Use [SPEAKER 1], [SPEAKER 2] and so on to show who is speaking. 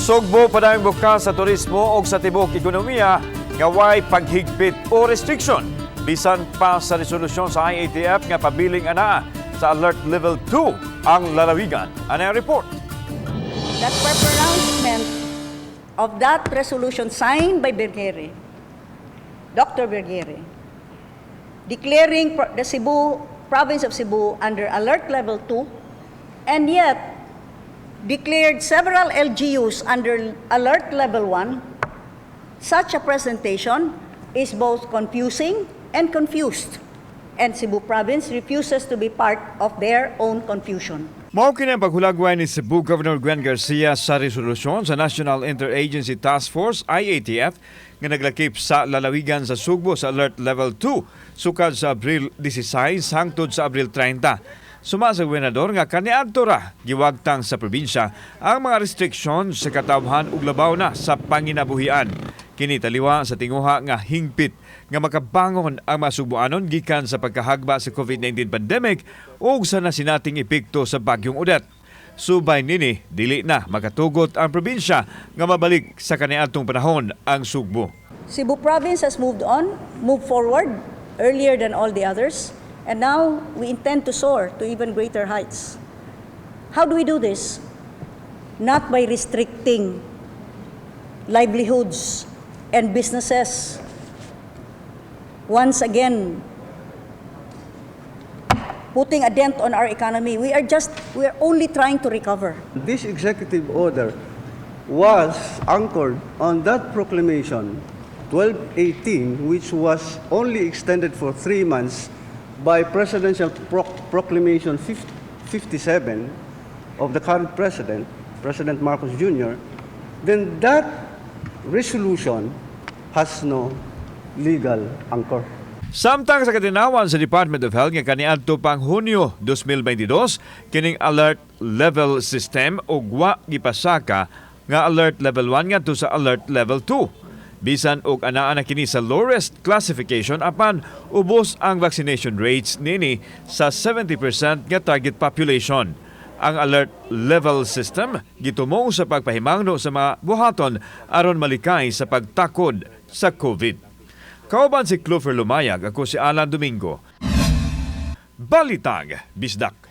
[SPEAKER 1] Sugbo padayong bukas sa turismo o sa tibok ekonomiya nga way paghigpit o restriction. Bisan pa sa resolusyon sa IATF nga pabiling anaa sa Alert Level 2 ang lalawigan. Ano ang report?
[SPEAKER 2] That pronouncement of that resolution signed by Vergeire, Dr. Vergeire, declaring the Cebu, province of Cebu under alert level 2, and yet declared several LGUs under alert level 1, such a presentation is both confusing and confused. And Cebu province refuses to be part of their own confusion.
[SPEAKER 1] Mao kini ang paghulagway ni Cebu Governor Gwen Garcia sa resolusyon sa National Interagency Task Force IATF nga naglakip sa lalawigan sa Sugbo sa Alert Level 2 sukad sa Abril 16 hangtod sa Abril 30. Suma sa gobernador nga kaniadto ra giwagtang sa probinsya ang mga restriksyon sa katawhan ug labaw na sa panginabuhian. Kini taliwa sa tinguha nga hingpit nga makabangon ang mga Sugboanon gikan sa pagkahagba sa COVID-19 pandemic ug sa nasinating epekto sa Bagyong Odette. Subay nini, dili na makatugot ang probinsya nga mabalik sa kaniadtong panahon ang Sugbo.
[SPEAKER 2] Cebu province has moved on, moved forward earlier than all the others, and now we intend to soar to even greater heights. How do we do this? Not by restricting livelihoods and businesses. Once again, putting a dent on our economy. We are only trying to recover.
[SPEAKER 3] This executive order was anchored on that proclamation 1218, which was only extended for 3 months by Presidential Proclamation 50 57 of the current president, President Marcos Jr., then that resolution has no legal anchor.
[SPEAKER 1] Samtang sa katinawan sa Department of Health nga kaniadto pang Hunyo 2022 kining alert level system ug wa gipasaka nga alert level 1 ngadto sa alert level 2. Bisan og anaa na kini sa lowest classification, apan ubos ang vaccination rates nini sa 70% nga target population. Ang alert level system gitumong sa pagpahimangno sa mga buhaton aron malikay sa pagtakod sa COVID. Kauban si Clover Lumayag, ako si Alan Domingo. Balitang Bisdak.